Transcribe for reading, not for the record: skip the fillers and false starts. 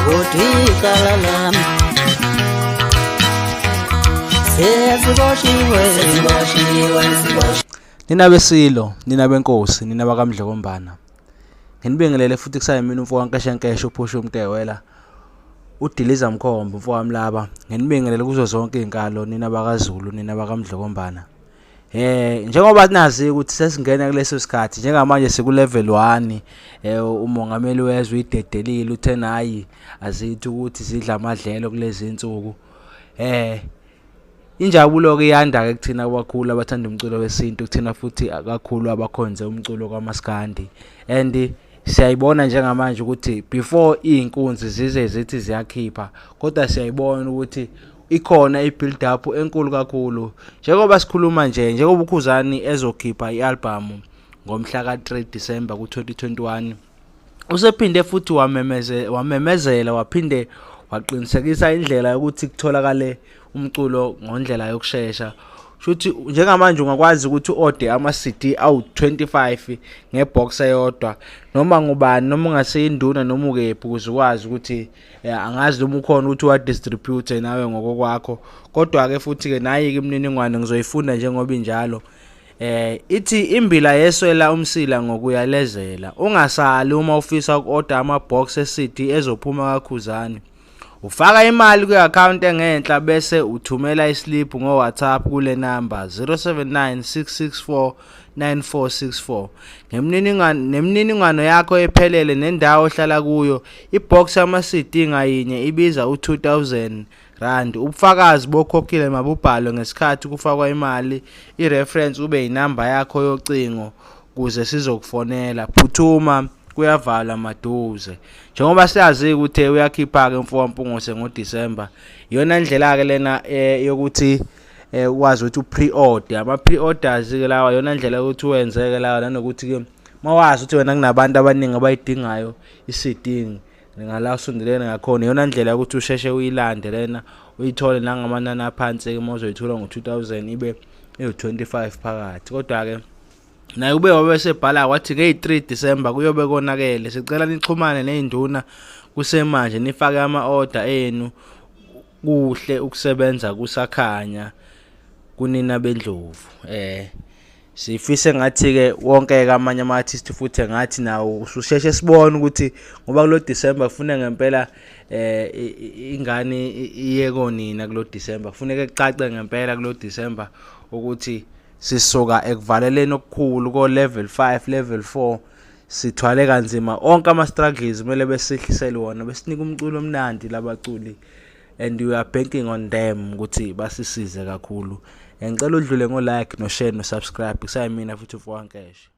Kodwa lami sesiboshiwe, sesiboshiwe, siboshiwe. Nina beSilo, nina benkosi, nina bakaMdlokombana. Nginibingelele futhi kusayimina umfo kaNkeshenkeshe uphusha umtewela. Udiliza Mkhombo umfo wami laba. Nginibingelele kuzo zonke izinkalo nina bakaZulu, nina bakaMdlokombana. Njengoba nazi ukuthi sesingena kuleso sikhathi njengamanje siku level 1, umongameli wezwe uyidedelile uthe hayi azithi ukuthi zidla amadlelo kulezi insuku. Injabulo ke iyanda ke kuthina kakhulu abathanda umculo wesintu, kuthina futhi kakhulu abakhonze umculo kaMaskandi. And siyayibona njengamanje ukuthi before izinkunzi zize zithi ziyakhipha, kodwa siyayibona ukuthi ikhona i-build up enkulu kakhulu. Njengoba sikhuluma nje, njengoba uKhuzani ezokhipha i-album ngomhla ka-3 December ku-2021, usephinde futhi wamemezela waphinde waqinisekisa indlela yokuthi kutholakale umculo ngondlela yokushesha. Shuthi njengamanje ungakwazi ukuthi u-order ama-CD awu-25 ngebox eyodwa, noma ngubani, noma ungaseyinduna noma ukephi, ukuze ukwazi ukuthi angazi noma ukhona ukuthi uwa-distribute nawe ngokokwakho. Kodwa-ke futhi-ke nayi-ke imininingwane ngizoyifunda njengoba injalo. Ithi imbila yeswela umsila ngokuyalezela. Ungasali uma ufisa uku-order ama-box e-CD ezophuma kaKhuzani. Ufaka imali kwi-account engenhla bese uthumela islip ngo-WhatsApp kule number 0796649464 nemininingwane yakho ephelele nendawo ohlala kuyo. Ibox yama-CD ngayinye ibiza u-2000 rand. Ubufakazi bokhokhile mabubhalwe ngesikhathi kufakwa imali, i-reference kube inamba yakho yocingo ukuze sizokufonela. Phuthuma, kuyavalwa maduze. Njengoba siyazi ukuthi uyakhipha ke mfo waMpungose ngoDecember, iyona ndlela ke lena yokuthi ukwazi ukuthi u-pre-order. Ama pre-orders ke lawa, iyona ndlela yokuthi wenzeke lawa, nanokuthi ke mawazi ukuthi wena kunabantu abaningi abayidingayo i-CD ngala usondelene ngakhona, iyona ndlela yokuthi usheshe uyilande lena uyithole nangamanani aphansi ke uma uzoyithola ngo-2000 ibe ewu-25 phakathi. Kodwa ke naye ube wabesebhala wathi ngeyi-3 December kuyobe konakele, sicela nixhumane nezinduna kusemanje nifake ama-order enu, kuhle ukusebenza kusakhanya kunina bendlovu. Sifise ngathi ke wonke ke amanye ama-artist futhi ngathi nawo ususheshe sibone ukuthi ngoba kulo December kufuneka ngempela ingane iye konina kulo December, kufuneka kucace ngempela kulo December ukuthi sisuka ekuvaleleni okukhulu ko level 5, level 4, sithwale kanzima onke ama struggles kumele besihlisele wona, besinika umculo omnandi labaculi, and we are banking on them ukuthi basisize kakhulu. Ngicela udlule ngo like no share no subscribe. Kusayimina futhi uFowankeshe.